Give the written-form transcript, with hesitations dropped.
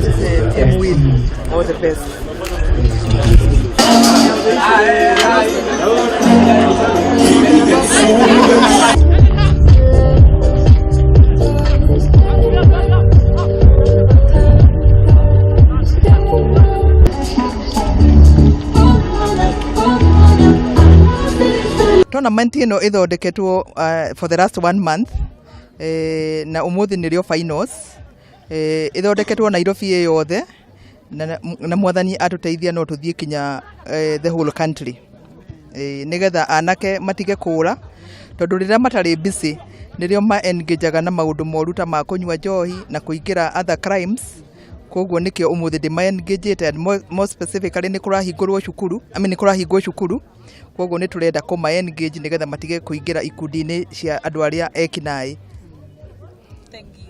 Team win. All the best. Tournament ĩno ĩthondeketwo for the last one month, na ũmũthĩ nĩrĩo finals. Ĩthondeketwo Nairobi ĩ yothe na Mwathani atũteithia no tũthiĩ kinya the whole country, nĩgetha anake matige kũra, tondũ rĩrĩa matarĩ busy nĩrĩo ma engageaga na maũndũ moru ta ma kũnyua njohi na kũingĩra other crimes. Koguo nĩkĩo ũmũthĩ ndĩma engagete, and more specifically nĩ kũrahingũrwo cukuru, I mean, nĩ kũrahingwo cukuru, koguo nĩ tũrenda kũma engage nĩgetha matige kũingĩra ikundi-inĩ cia andũ arĩa ekinaĩ. Thank you.